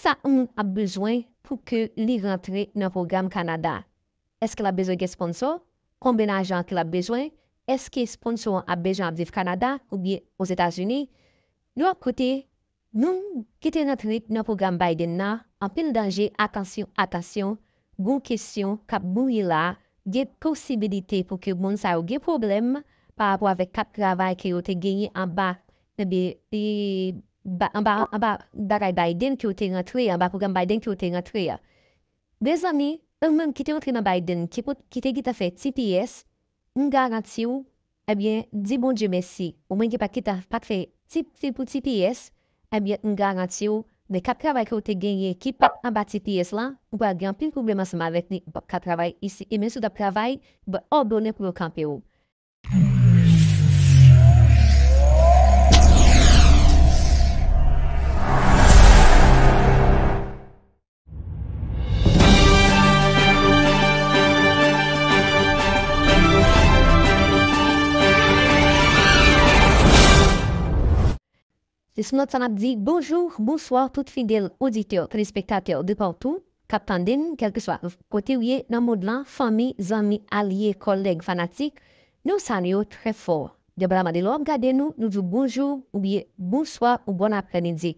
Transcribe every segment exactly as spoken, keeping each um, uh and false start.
Kisa yon moun ap bezwen pou ke li rantre nan pwogram Kanada? Èske l ap bezwen gen sponsò? Konbyen lajan ke l ap bezwen? Èske sponsò an ap bezwen ap viv Kanada oubyen Ozetazini? Yon lòt kote, moun ki te rantre nan pwogram Biden nan, anpil danje, atansyon, atansyon, gon kesyon k ap bouyi la, gen posibilite pou ke moun sa yo gen pwoblèm pa rapò avèk kat travay ke yo te genyen anba, ebyen, e, ba, anba, anba bagay Biden ke yo te rantre, anba pwogram Biden ke yo te rantre a. Mezanmi, ou menm ki te rantre nan Biden, ki pot, ki te gentan fè T P S, m garanti w, ebyen, di Bondye mèsi. Ou menm ki pa t gentan, pa t fè ti, ti pou T P S, ebyen, m garanti w, men kat travay ke w te genyen ki pa t anba T P S la, ou pral gen anpil pwoblèm ansanm avèk li, ou p ap ka travay isi. E menm si w t ap travay, yo ba w òdone pou yo kanpe w. Se sou nòt sa n ap di bonjou, bonswa tout fidèl oditè, telespektatè de partou k ap tande n, kèlkeswa kote w ye nan mond lan, fanmi, zanmi, alye, kòlèg, fanatik, nou salye w trè fò. Depandamman de lè w ap gade nou, nou di w bonjou, oubyen bonswa, ou bòn aprèmidi.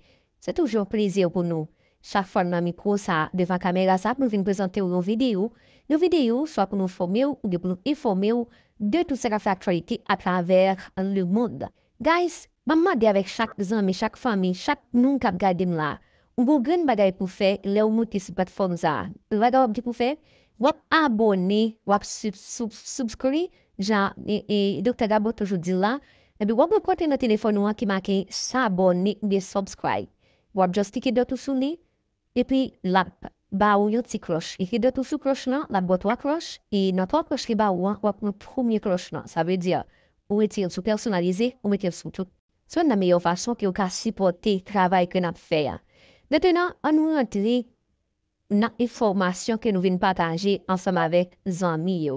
Se toujou yon plezi pou nou, chak fwa n nan mikwo sa, devan kamera sa, pou nou vin prezante w yon videyo, yon videyo swa pou nou fòme w oubyen pou nou enfòme w de tout sa k ap fè aktyalite atravè lemonn. Guys, m ap mande avèk chak zanmi, chak fanmi, chak moun k ap gade m la, ou gon grenn bagay pou fè lè w moute sou platfòm sa a. Premye bagay w ap gen pou fè, w ap abòne, w ap sub, sub, subscribe, jan e, e, Doktè Gabo toujou di l la, epi w ap wè kote nan telefòn ou an ki make s'abonner oubyen subscribe. W ap just klike dòt ou sou li, epi l ap ba ou yon ti klòch. Epi dòt ou sou klòch lan, l ap ba w twa klòch, e nan twa klòch li ba ou an, w ap pran premye klòch lan. Sa vle di, ou retire l sou pèsonalize, ou mete l sou tout. Se youn nan meyè fason ke w ka sipòte travay ke n ap fè a. Mentnan, ann nou rantre nan enfòmasyon ke nou vin pataje ansanm avèk zanmi yo.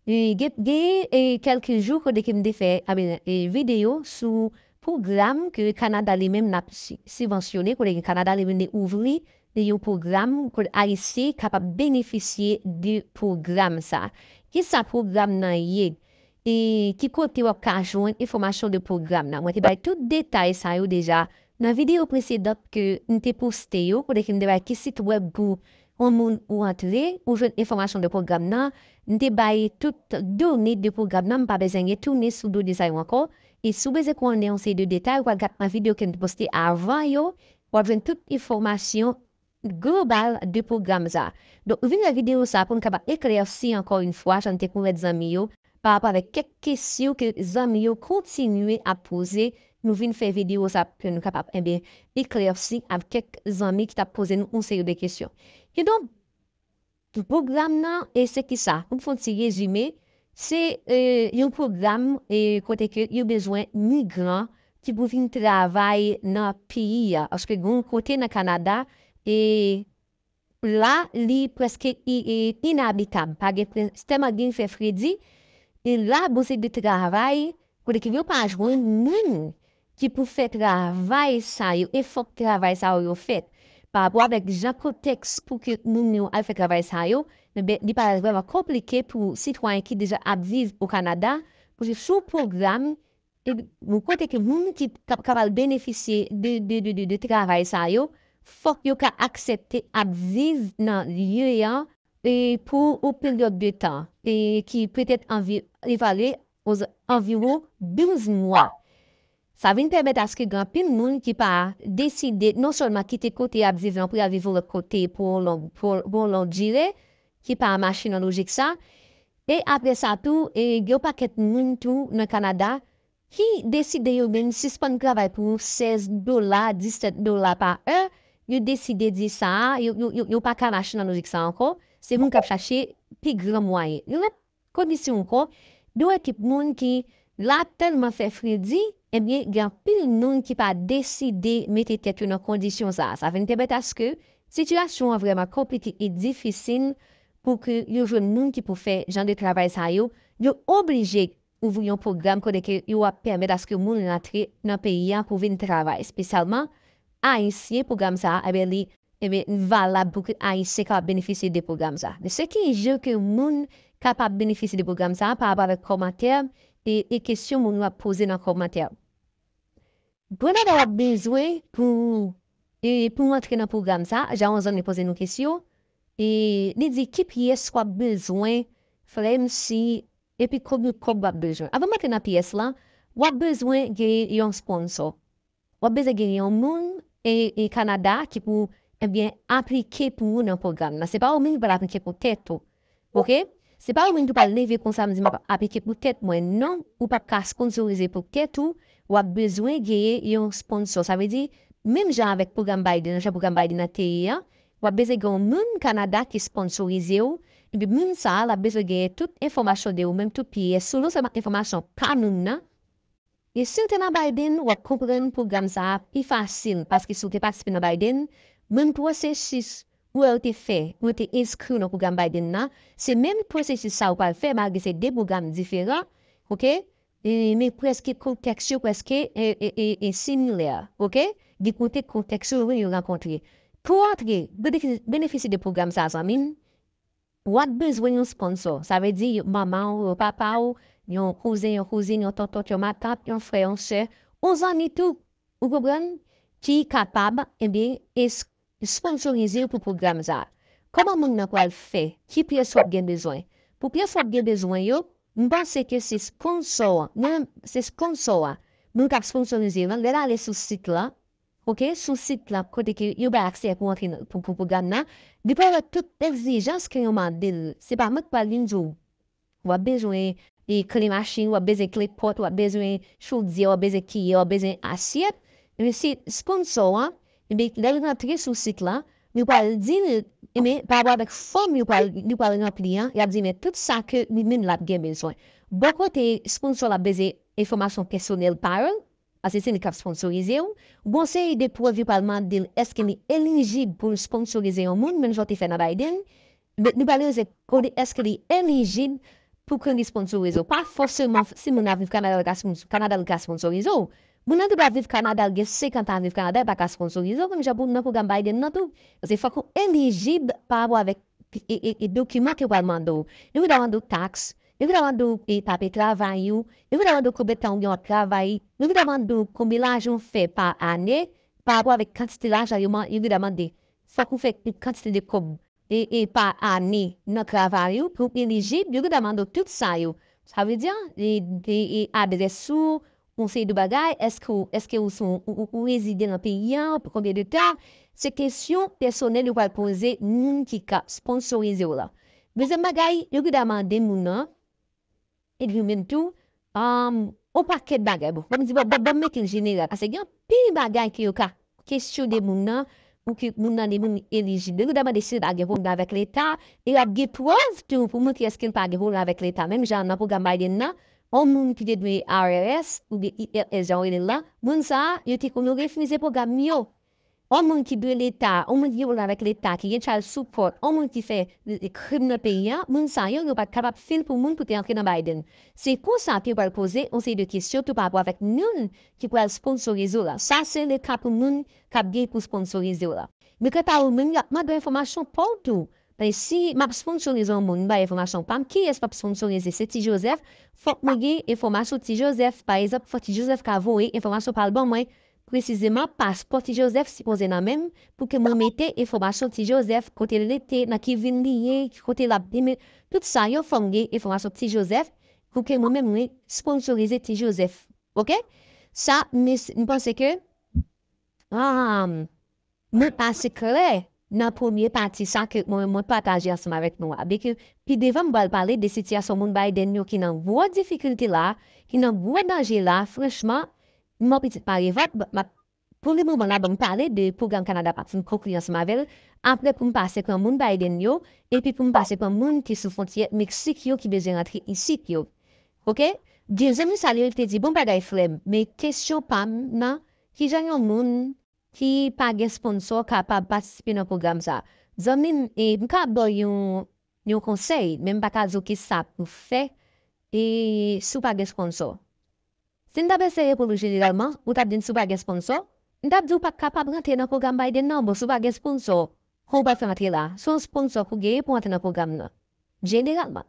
E, gen, gen, e, kèlke jou kote ke m te fè, a, e, videyo sou pwogram ke Kanada li menm l ap si, sibvansyone, kote ke Kanada li menm li ouvri li yon pwogram kote Ayisyen kapab benefisye de pwogram sa. Kisa pwogram nan ye? E ki kote w ap ka jwenn enfòmasyon de pwogram nan? Mwen te bay tout detay sa yo deja nan videyo presedan ke m te poste yo, kote ke m te bay ki sit wèb pou yon moun ou antre, ou jwenn enfòmasyon de pwogram nan. M te bay tout done de pwogram nan, m pa bezwen retounen sou done sa yo ankò. E si w bezwen konnen yon seri de detay, ou pral gade nan videyo ke m te poste avan yo, w ap jwenn tout enfòmasyon global de pwogram sa. Donk, nou vin nan videyo sa pou nou kapab eklèsi ankò yon fwa, jan n te pwomèt zanmi yo, pa rapò avèk kèk kesyon ke zanmi yo kontinye ap poze, nou vin fè videyo sa pou ke nou kapab, enben, eklèsi avèk kèk zanmi ki t ap poze nou yon seri de kesyon. Kidonk, pwogram nan, e se kisa? Pou m fè yon ti rezime, se, e, yon pwogram, e, kote ke yo bezwen migran ki pou vin travay nan peyi a. Paske gen yon kote nan Kanada, e la, li prèske i-, i-, inabitab. Pa gen pre-, tèlman gen fè fredi. E la, bon, se de travay, kote ke yo pa jwenn moun ki pou fè travay sa yo, e fòk travay sa yo, yo fèt. Pa rapò avèk jan kontèks pou ke moun yo al fè travay sa yo, enben, li parèt vrèman konplike pou sitwayen ki deja ap viv o Kanada, pou se sou pwogram, e, yon kote ke moun ki k ap, k ap al benefisye de, de, de, de, de travay sa yo, fòk yo ka aksepte ap viv nan lye an, e, pou yon peryòd de tan, e, ki petèt anvi-, evalye oz-, anviwon douz mwa. Sa vin pèmèt aske gen anpil moun ki pa deside non sèlman kite kote y ap viv lan pou y al viv yon lòt kote pou yon long, pou, pou yon long dire, ki pa mache nan lojik sa. E apre sa tou, e gen yon pakèt moun tou nan Kanada ki deside yo menm sispann travay pou sèz dola, disèt dola pa è. Yo deside di sa, yo, yo, yo, yo pa ka mache nan lojik sa ankò. Se moun k ap chache pi gran mwayen. Yon lòt kondisyon ankò, gen yon ekip moun ki la tèlman fè fredi, ebyen, gen anpil moun ki pa deside mete tèt yo nan kondisyon sa. Sa vin pèmèt aske sitiyasyon an vrèman konplike e difisil pou ke yo jwenn moun ki pou fè jan de travay sa yo. Yo oblije ouvri yon pwogram kote ke yo ap pèmèt aske moun rantre nan peyi a pou vin travay, espesyalman Ayisyen. Pwogram sa a, ebyen, li ebyen, valab pou ke Ayisyen kapab benefisye de pwogram sa. Men se ki jan ke moun kapab benefisye de pwogram sa pa rapò avèk kòmantè e, e kesyon moun yo ap poze nan kòmantè. Grenada w ap bezwen pou, e, pou antre nan pwogram sa, jan yon zanmi poze nou kesyon, e li di ki pyès w ap bezwen, frè m, si, epi konbyen kòb w ap bezwen. Avan m antre nan pyès la, w ap bezwen gen yon sponsò. W ap bezwen gen yon moun e, e Kanada ki pou, ebyen, aplike pou ou nan pwogram nan. Se pa ou menm ki pral aplike pou tèt ou. Oke? Se pa ou menm ki pral leve konsa m di m ap aplike pou tèt mwen. Non, ou p ap ka sponsorize pou tèt ou. W ap bezwen genyen yon sponsò. Sa vle di, menm jan avèk pwogram Biden, jan pwogram Biden nan te ye a, w ap bezwen gen yon moun Kanada ki sponsorize w. Epi moun sa a, l ap bezwen genyen tout enfòmasyon de ou menm, tout pyès ou, non sèlman enfòmasyon pa moun nan, e si w te nan Biden, w ap konprann pwogram sa a pi fasil, paske si w te patisipe nan Biden, menm pwosesis ou wè yo te fè, pou yo te enskri w nan pwogram Biden nan, se menm pwosesis sa a ou pral fè, malgre se de pwogram diferan, oke? E, men prèske kontèks yo prèske, e, e, e, e similè, oke? Gen kote kontèks yo, wi, yo rankontre. Pou w antre, benefisye, benefisye de pwogram sa a, zanmi m, w ap bezwen yon sponsò. Sa vle di, manman w, yon papa w, yon kouzen, yon kouzin, yon tonton, yon matant, yon frè, yon sè, yon zanmi tou, ou konprann, ki kapab, ebyen, es-, sponsorize w pou pwogram sa a. Kòman moun nan pral fè? Ki pyès w ap gen bezwen? Pou pyès w ap gen bezwen yo, m panse ke se sponsò a, non, se sponsò a, moun k ap sponsorize w lan, lè l ale sou sit la, oke, sou sit la, kote ke yo bay aksè pou antre nan, pou, pou pwogram nan, li pral wè tout egzijans ke yo mande l. Se pa mwen k pral vin di w, w ap bezwen, e, kle machin, w ap bezwen kle pòt, w ap bezwen chodyè, w ap bezwen kiyè, w ap bezwen asyèt. Men se sponsò a, ebyen, lè l rantre sou sit la, li pral di l, ebyen, pa rapò avèk fòm li pral, li pral ranpli an, y ap di, men tout sa ke li menm l ap gen bezwen. Bò kote sponsò la ap bezwen enfòmasyon pèsonèl pa yo, paske se li k ap sponsorize w. Gon seri de prèv yo pral mande l èske li elijib pou l sponsorize yon moun, menm jan w te fè nan Biden. Men nou pral reze kote èske li elijib pou ke li sponsorize w. Pa fòseman si moun nan viv Kanada, l ka spons-, Kanada, l ka sponsorize w. Moun nan te dwe viv Kanada, l gen senkant an viv Kanada, l pa ka sponsorize w, menm jan pou nan pwogram Biden nan tou. Paske fòk ou elijib pa rapò avèk e, e, e dokiman ke yo pral mande w. Yo gen dwa mande w taks, yo gen dwa mande w, e, papye travay ou, yo gen dwa mande w konbyen tan ou gen w ap travay, yo gen dwa mande w konbyen lajan w fè pa ane, pa rapò avèk kantite lajan yo man-, yo gen dwa mande. Fòk ou fè yon kantite de kòb, e, e, pa ane nan travay ou pou w elijib, yo gen dwa mande w tout sa yo. Sa vle di, e, e, e adrès ou, yon seri de bagay, èske w, èske w, ou, ou, ou rezide nan peyi a, pou konbyen de tan? Se kesyon pèsonèl yo pral poze moun ki ka sponsorize w la. Dezyèm bagay, yo gen dwa mande moun nan, e li menm tou, um, yon pakèt bagay. Bon, ban m di, bon, bon, ban m mete l jeneral, paske gen anpil bagay ke yo ka kesyone moun nan, pou ke moun nan li menm elijib. Yo gen dwa mande si l pa gen pwoblèm avèk Leta, e y ap gen prèv tou pou montre èske l pa gen pwoblèm avèk Leta. Menm jan nan pwogram Biden nan, yon moun ki te dwe I R S oubyen I R S jan yo rele l la, moun sa a, yo te konn yo refize pwogram yo. Yon moun ki dwe Leta, yon moun ki gen pwoblèm avèk Leta, ki gen child support, yon moun ki fè, e, krim nan peyi a, moun sa yo, yo pa t kapab fil pou moun pou te antre nan Biden. Se konsa ke yo pral poze yon seri de kesyon tou pa rapò avèk moun ki pral sponsorize w la. Sa se le ka pou moun k ap gen pou sponsorize w la. Men kanta ou menm, y ap mande w enfòmasyon pa w tou. Men si m ap sponsorize yon moun, m bay enfòmasyon pa m, kiyès m ap sponsorize? Se Ti Joseph, fòk mwen gen enfòmasyon Ti Joseph. Pa egzanp, fòk Ti Joseph ka voye enfòmasyon pa l ban mwen. Presizeman, paspò Ti Joseph sipoze nan men m pou ke mwen mete enfòmasyon Ti Joseph, kote l rete, nan ki vil li ye, ki kote l ap demen-, tout sa yo fò m gen enfòmasyon Ti Joseph pou ke mwen menm mwen sponsorize Ti Joseph. Oke? Sa, m, m panse ke, ah, mwen ase klè nan premye pati sa ke mwen, mwen pataje ansanm avèk nou a. Byen ke pi devan m pral pale de sitiyasyon moun Biden yo ki nan gwo difikilte la, ki nan gwo danje la, franchman, m an pitit mare vant, m ap, pou le moman la, ban m pale de pwogram Kanada pa t fin konkli ansanm avè l, apre pou m pase pran moun Biden yo, epi pou m pase pran moun ki sou fwontyè Meksik yo ki bezwen rantre isit yo. Oke? Dezyèm sa li te di, bon bagay frè m, men kesyon pa m nan, kijan yon moun ki pa gen sponsò kapab patisipe nan pwogram sa? Zanmi m, e, m ka ba w yon, yon konsèy, men m pa ka di w kisa pou w fè, e, si w pa gen sponsò. Si n t ap eseye pou nou jeneralman, ou t ap di m si w pa gen sponsò, M t ap di w pa kapab rantre nan pwogram Biden nan. Bon, si w pa gen sponsò, kòman w pral fè antre la? Se yon sponsò pou w genyen pou w antre nan pwogram nan. Jeneralman.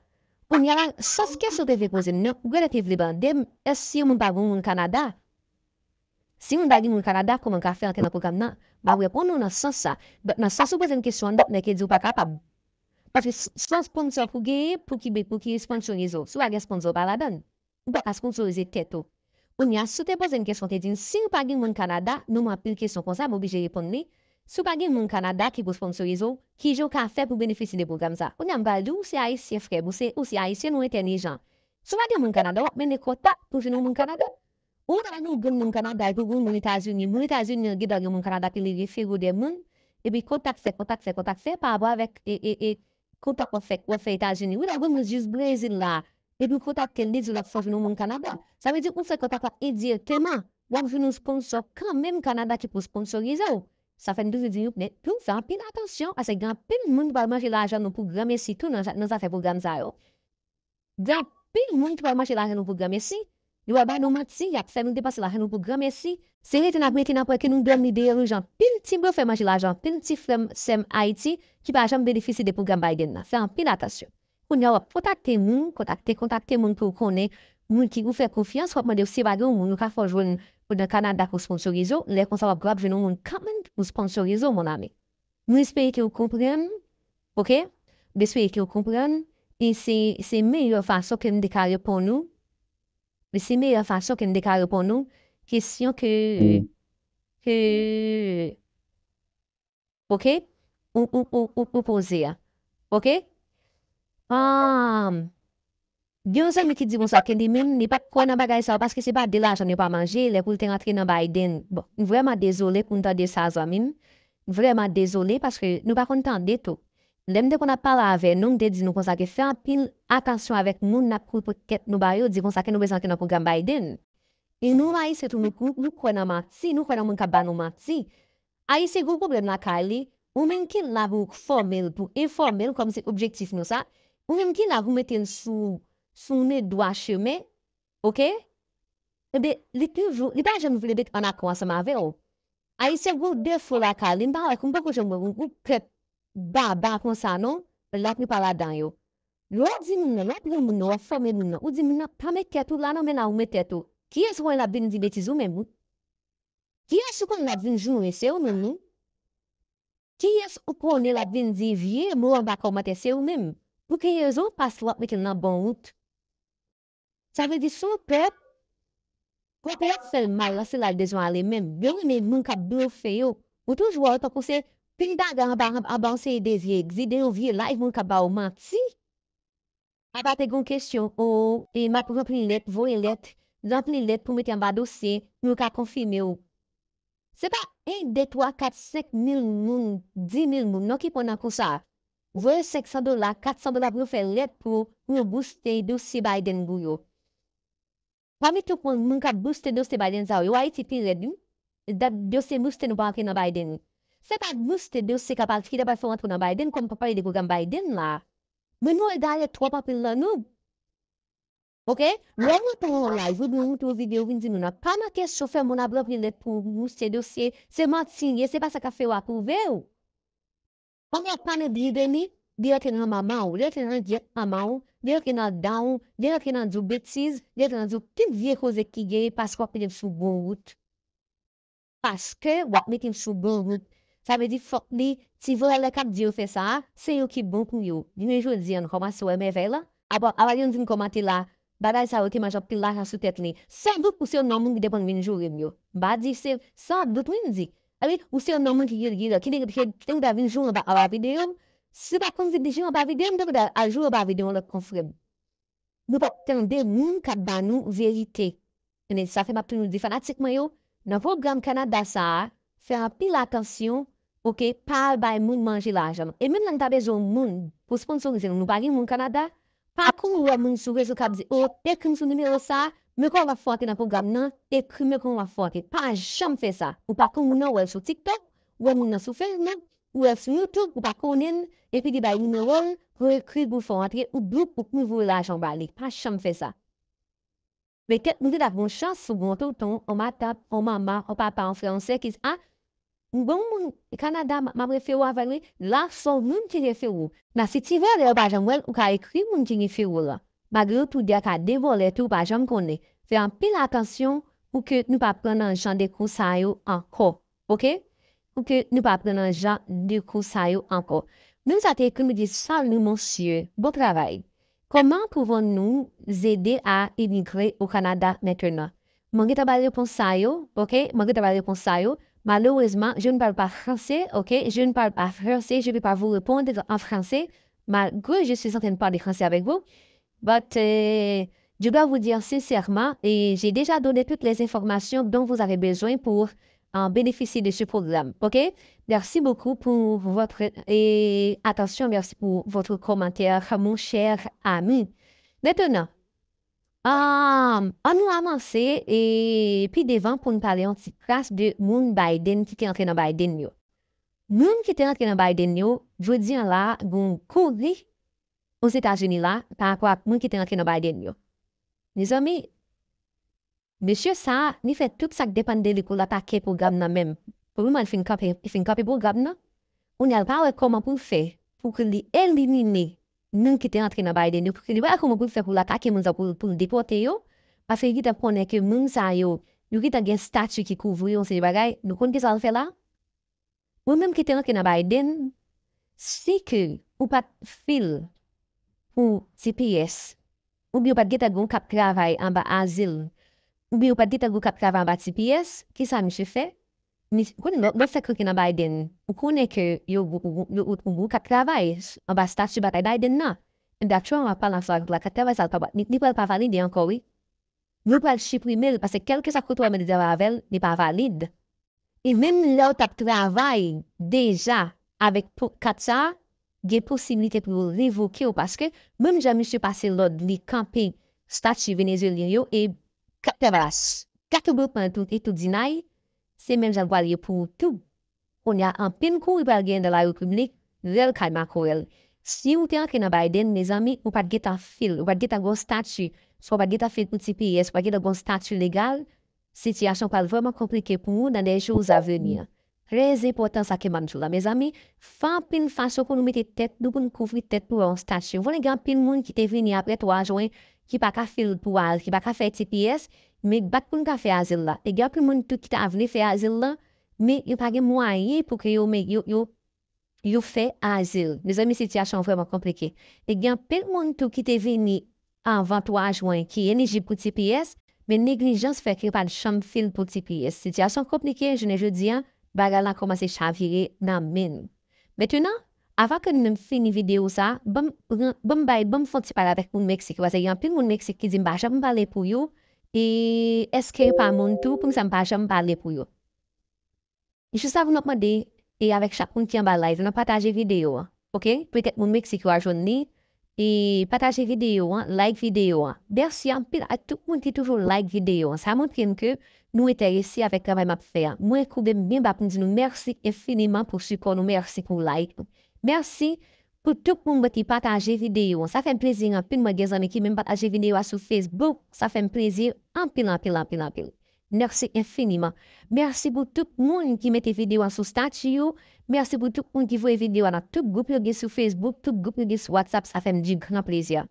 Kounye a la, sans kesyon w te vle poze m nan, ou genlè te vle mande m, èske si yon moun pa gen moun Kanada, si moun pa gen moun Kanada, kòman l ka fè antre nan pwogram nan? M ap reponn ou nan sans sa. Donk, nan sans ou poze m kesyon an, donk, nèg yo di w pa kapab. Paske s-, se yon sponsò pou w genyen, pou ki, pou ki sponsorize w. Si w pa gen sponsò, w pa ladan l. Ou pa ka sponsorize tèt ou. Kounye a, si w te poze m kesyon, w te di m, si w pa gen moun Kanada, nonm anpil kesyon konsa, m oblije reponn li. Si w pa gen moun Kanada ki pou sponsorize w, ki jan w ka fè pou benefisye de pwogram sa? Kounye a, m pral di w, ou se Ayisyen, frè m, ou se, ou se Ayisyen, ou entèlijan. Si w pa gen moun Kanada, w ap mennen kontak pou jwenn yon moun Kanada. Ou ta nan grenn moun Kanada, epi w gen moun Etazini. Moun Etazini an gentan gen moun Kanada ki li refere w de moun, epi kontak fè, kontak fè, kontak fè, pa rapò avèk, e, e, e, kontak w ap fè, w ap fè Etazini. Wi, la gen moun jis Brezil la, epi w kontakte l, li di w l ap fè w jwenn yon moun Kanada. Sa vle di, ou fè kontak la endirekteman, w ap jwenn yon sponsò kanmenm Kanada ki pou sponsorize w. Sa fè n toujou di nou, men pou n fè anpil atansyon, paske gen anpil moun ki pral manje lajan nou pou granmesi tou nan, nan zafè pwogram sa yo. Gen anpil moun ki pral manje lajan nou pou granmesi. Yo pral ba nou manti, y ap fè nou depanse lajan nou pou granmesi. Se rete n ap rete nan pwen ke nou dòmi dèyè nou jan. Anpil ti blan fè manje lajan, anpil ti frè m, sè m Ayiti ki pa janm benefisye de pwogram Biden nan. Fè anpil atansyon. Kounye a w ap kontakte moun, kontakte, kontakte moun ke w konnen, moun ki ou fè konfyans, w ap mande yo si pa gen yon moun yo ka fè w jwenn nan Kanada pou sponsorize w. Lè konsa w ap kapab jwenn yon moun kanmenm pou sponsorize w, mon ami. Mwen espere ke w konprann, oke? Mwen espere ke w konprann, e se, se meyè fason ke m te ka reponn ou. E se meyè fason ke m te ka reponn ou kesyon ke, ke, oke? Ou, ou, ou, ou, ou poze a. Oke? Ahn, gen yon zanmi ki di konsa ke li menm, li pa t kwè nan bagay sa yo, paske se pa de lajan yo pa manje, lè pou l te rantre nan Biden. Bon, m vrèman dezole pou n tande sa, zanmi m. M vrèman dezole, paske nou pa konn tande tou. Lè m te konn ap pale avè nou, m te di nou konsa ke fè anpil atansyon avèk moun n ap koute tèt nou ba yo, di konsa ke nou bezwen antre nan pwogram Biden. E nou Ayisyen tou, nou, nou, nou kwè nan manti, nou kwè nan moun k ap ba nou manti. Ayisyen gen yon pwoblèm lakay li, ou menm ki la pou w fòme l, pou enfòme l, kòm se objektif nou sa, ou menm ki la pou mete l sou, sou yon dwa chemen, oke? Ebyen, li toujou, li pa janm vle met an akò ansanm avè w. Ayisyen gen yon defo lakay li, m pa wè, m poko janm wè yon, yon pèp baba konsa non, l ap li pa ladan yo. Lè w di moun nan, lè w pran moun nan, w ap fòme moun nan, ou di moun nan, pa met tèt ou la nan men la, ou met tèt ou. Kiyès ou wè l ap vin di betiz ou menm, wi? Kiyès ou konnen l ap vin joure, se ou menm, wi? Kiyès ou konnen l ap vin di vye mo anba kòmantè, se ou menm? Pou ki rezon? Paske w ap mete l nan bon wout. Sa vle di, se yon pèp, pèp la ap fè l mal, la se la l bezwen ale menm. Yo renmen moun k ap blofe yo. Ou toujou wè yo tankou se pil bagay anba, anba, anba yon seri de vye egzit, de yon vye live, moun k ap ba yo manti. Apa te gen yon kesyon, o, e m ap ranpli lèt, voye lèt, ranpli lèt pou mete anba dosye, pou yo ka konfime w. Se pa en, de, twa, kat, senk mil moun, di mil moun, non, ki pran nan kou sa. Voye senk san dola, kat san dola pou yo fè lèt pou, pou yo bouste dosye Biden pou yo. Pami tout moun, moun k ap bouste dosye Biden sa yo, yo Ayiti pi rèd, wi. Dat dosye bouste nou pa antre nan Biden. Se pa bouste dosye k ap al, ki t ap al fè w antre nan Biden, kòm pa pale de pwogram Biden la. Men nou egare twòp anpil nan nou. Oke? Lè w antre yon live, oubyen w monte yon videyo, w vin di nou nan, pa nan kesyon fè moun ap ranpli lèt pou bouste dosye, se manti l ye, se pa sa k ap fè yo apwouve w. Kòm y ap pale byen de li, li rantre nan manman w, li rantre nan gyèt manman w, li rantre nan dan w, li rantre nan di w betiz, li rantre nan di w tout vye koze ki genyen paske w ap mete l sou bon wout. Paske w ap mete l sou bon wout. Sa vle di fòk li, ti vòlè k ap di yo fè sa a, se yo ki bon pou yo. Jounen jodi a, n kòmanse wè mèvèy la. Apa, apa yo vin kòmante la, bagay sa yo te manje anpil lajan sou tèt li. Sandout ou se youn nan moun ki te konn vin joure m yo. M pa di se, sandout wi m di. Epi, ou se youn nan moun ki, ki, ki, ki te, ki te, ki te vin joure m anba, anba videyo m. Si w pa konn vin joure anba videyo m, te konn al joure anba videyo yon lòt konfrè m. Nou p ap tande moun k ap ba nou verite. Men sa fè m ap toujou di fanatik mwen yo, nan pwogram Kanada sa a, fè anpil atansyon, oke, pa al bay moun manje lajan nou. E menm lè n ta bezwen yon moun pou sponsorize nou, nou pa gen moun Kanada, pa kouri wè moun sou rezo k ap di, o, ekri m sou nimewo sa a, men kòman w ap fè antre nan pwogram nan, ekri m men kòman w ap fè antre. Pa janm fè sa. Ou pa konnen w wè l sou TikTok, ou wè moun nan sou Facebook, ou wè l sou YouTube, ou pa konnen l, epi li bay nimewo l, pou ekri l pou fè w antre, ou bloup, ou kouri voye lajan w ba li. Pa janm fè sa. Petèt nou te t ap gen yon chans pou gen yon tonton, yon matant, yon manman, yon papa, yon frè, yon sè ki di, a, m gen yon moun Kanada, m ap refere w avè l, wi. La, se yon moun ki refere w. Nan siti vòlè yo pa janm wè l, ou ka ekri moun ki refere w lan. Malgre yo tou de a ka de vòlè tou, ou pa janm konnen. Fè anpil atansyon pou ke nou pa pran nan jan de kou sa yo ankò. Oke? Pou ke nou pa pran nan jan de kou sa yo ankò. Moun sa te ekri m, li di, Salut, monsieur. Bon travay. Comment pouvons-nous aider à immigrer au Canada maintenant? Mwen gentan bay repons sa yo, oke? Mwen gentan bay repons sa yo. Malheureusement, je ne parle pas français, oke? Je ne parle pas français, je ne peux pas vous répondre en français, malgré je suis en train de parler français avec vous. But, euh, je dois vous dire sincèrement, et j'ai déjà donné toutes les informations dont vous avez besoin pour euh, bénéficier de ce programme. OK? Merci beaucoup pour votre euh, attention. Merci pour votre commentaire, mon cher ami. Maintenant, euh, ann nou avanse e pi devan pou n pale yon ti kras de moun Biden ki te antre nan Biden yo. Moun ki te antre nan Biden yo, jodi an la, gon kouri Ozetazini la pa rapò ak moun ki te antre nan Biden yo. Mezanmi, mesye sa a, li fè tout sa k depann de li pou l atake pwogram nan menm. Pou moman l fin kanpe, li fin kanpe pwogram nan, kounye a l pa wè kòman pou l fè pou ke li elimine moun ki te antre nan Biden yo, pou ke li pa wè kòman pou l fè pou l atake moun sa pou, pou l depòte yo, paske li gentan konnen ke moun sa yo, yo gentan gen stati ki kouvri yo, yon seri bagay, nou konn kisa l fè la? Ou menm ki te rantre nan Biden, si ke ou pa t fil pou T P S, oubyen ou pa t gentan gen yon kat travay anba azil, oubyen ou pa t gentan gen yon kat travay anba T P S, kisa misye fè? Misye, ou konnen lè, lè w fèk rantre nan Biden, ou konnen ke yo, yo, yo, yo, ou gen yon kat travay anba stati batay Biden nan. Ebyen, aktyèlman, w ap pale ansanm avèk la, kat travay sa a, li pa, li, li pral pa valide ankò, wi. Yo pral siprime l, paske kèlkeswa kote w ap mande travay avè l, li pa valid. E menm lè w t ap travay deja avèk po-, kat sa a, gen posiblite pou yo revoke w, paske menm jan misye pase lòd li kanpe stati venezuelyen yo, e kat travay la, kat goupman tou, e tou dinay, se menm jan l pral ye pou ou tou. Kounye a, anpil kouri pral genyen nan la repiblik, rèl kay makorèl. Si ou te antre nan Biden, mezanmi, ou pa t gentan fil, ou pa t gentan gen yon stati, swa ou pa t gentan fil pou T P S, ou pa t gentan gen yon stati legal, sitiyasyon pral vrèman konplike pou ou nan les jours à venir. Trè enpòtan sa ke m ap di w la, mezanmi, fè anpil fason pou nou mete tèt nou, pou nou kouvri tèt nou yon stati. Ou konnen gen anpil moun ki te vini apre twa jen, ki pa ka fil pou al, ki pa ka fè T P S, men bat pou n ka fè azil la. E gen anpil moun tou ki ta vle fè azil la, men yo pa gen mwayen pou ke yo, men yo, yo, yo fè azil. Mezanmi, sitiyasyon an vrèman konplike. E gen anpil moun tou ki te vini anvan twa jen ki elijib pou T P S, men neglijans fè ke yo pa t janm fil pou T P S. Sitiyasyon konplike, jounen jodi a, bagay la kòmanse chavire nan men nou. Mentenan, avan ke nou menm fini videyo sa, ban m pran, ban m bay, ban m fè yon ti pale avèk moun Meksik yo, paske gen anpil moun Meksik ki di m pa janm pale pou yo, e èske yo pa moun tou, poukisa m pa janm pale pou yo? Jis avan n ap mande, e avèk chak moun ki anba live lan, pataje videyo an, oke? Petèt moun Meksik yo a jwenn li, e pataje videyo an, like videyo an. Mèsi anpil ak tout moun ki toujou like videyo an. Sa montre m ke nou enterese avèk travay m ap fè a. Mwen koube m byen ba pou m di nou mèsi enfiniman pou sipò nou, mèsi pou like nou. Mèsi pou tout moun ki pataje videyo an. Sa fè m plezi anpil, mwen gen zanmi ki menm pataje videyo a sou Facebook. Sa fè m plezi anpil, anpil, anpil, anpil. Mèsi enfiniman. Mèsi pou tout moun ki mete videyo a sou stati yo. Mèsi pou tout moun ki voye videyo a nan tout gwoup yo gen sou Facebook, tout gwoup yo gen sou WhatsApp. Sa fè m di gran plezi.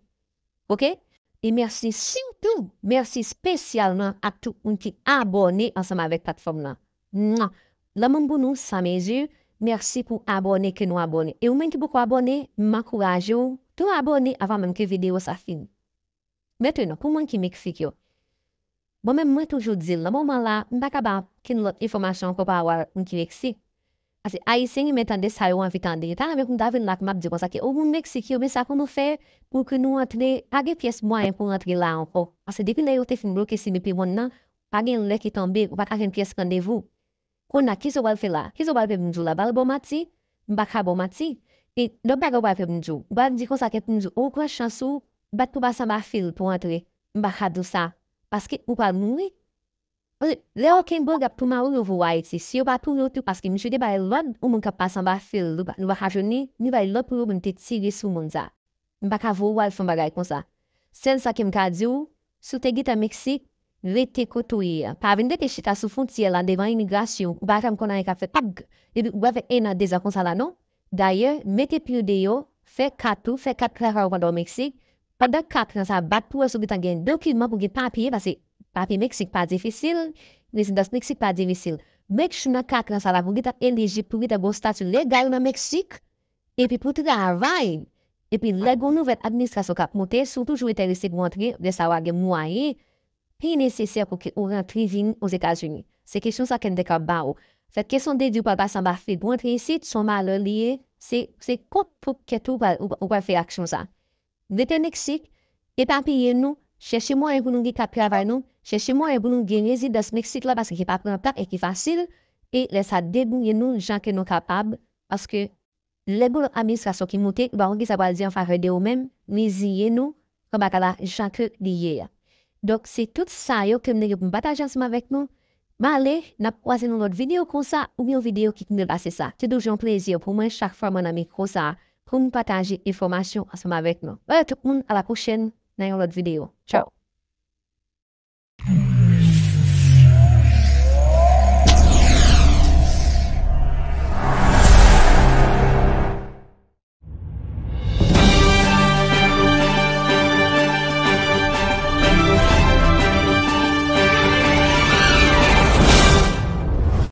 Oke? E mèsi sitou, mèsi espesyalman ak tout moun ki abòne ansanm avèk platfòm lan. Mwa! Lanmou m pou nou san mezi. Mèsi pou abòne ke nou abòne. E ou menm ki poko abòne, m ankouraje w tou abòne avan menm ke videyo sa fini. Mentenan, pou moun ki Meksik yo, bon, men mwen toujou di l, nan moman la, m pa ka ba okenn lòt enfòmasyon ankò pa rapò ak moun ki Meksik. Paske Ayisyen renmen tande sa yo anvi tande. Yo ta renmen pou m ta vin la pou m ap di konsa ke, o, moun Meksik yo, men sa pou nou fè pou ke nou antre, pa gen pyès mwayen pou antre la ankò. Paske depi lè yo te fin bloke simen pi monn nan, pa gen lè ki tonbe, ou pa ka jwenn pyès randevou. Kounye a, kisa w pral fè la? Kisa w pral fè pou m di w la? Pral ba w manti? M pa ka ba w manti. E lòt bagay w pral fè pou m di w, ou pral di konsa ke pou m di w, o, pran chans ou, bat pou w pase anba fil pou antre. M pa ka di w sa. Paske ou pral mouri. Lè yo kenbe w, y ap tou mare w, yo voye w Ayiti. Si yo pa touye w tou, paske misye te bay lòd, yon moun k ap pase anba fil, nou pa, nou pa ka jwenn li, li bay lòd pou yon moun te tire sou moun sa. M pa ka voye w al fè yon bagay konsa. Sèl sa ke m ka di w, Si w te gentan Meksik, rete kote w ye a. Pa vin rete chita sou fwontyè la devan imigrasyon, ou pa janm konn anyen k ap fèt. Epi ou pral fè en an, dezan konsa la non. Dayè, mete pye w deyò, fè kat ou, fè kat travay ou pandan w Meksik. Pandan kat an sa, bat pou wè si w gentan gen dokiman pou gen papye, paske papye Meksik pa difisil, rezidans Meksik pa difisil. Make sure nan kat an sa la pou w gentan elijib, pou w gentan gen yon stati legal nan Meksik, epi pou w travay. Epi lè gen yon nouvèl administrasyon k ap monte, si w toujou enterese pou w antre, lè sa a w a gen mwayen, pi nesesè pou ke ou rantre vini Ozetazini. Se kesyon sa ke m te ka ba ou. Fèt ke se yon dedi w pral pase anba fil pou w antre isit, se yon malè li ye, se, se kont pwòp kèt ou pral, ou, ou pral fè aksyon sa. Rete Meksik, epapiye nou, chèche mwayen pou nou gen kat travay nou, chèche mwayen pou nou gen rezidans Meksik la, paske ki pa pran tan e ki fasil, e lè sa debouye nou jan ke nou kapab, paske lè gen yon administrasyon ki moute, ou pa konn kisa pral di an favè de ou menm, reziye nou, pran bagay la jan ke li ye a. Donk, se tout sa yo ke m te gen pou m pataje ansanm avèk nou. M ale, n ap kwaze nan lòt videyo konsa, oubyen yon videyo ki pi byen pase sa. Se toujou yon plezi pou mwen chak fwa mwen nan mikwo sa, pou m pataje enfòmasyon ansanm avèk nou. Bye tout moun, a la pwochèn nan yon lòt videyo. Tchaw!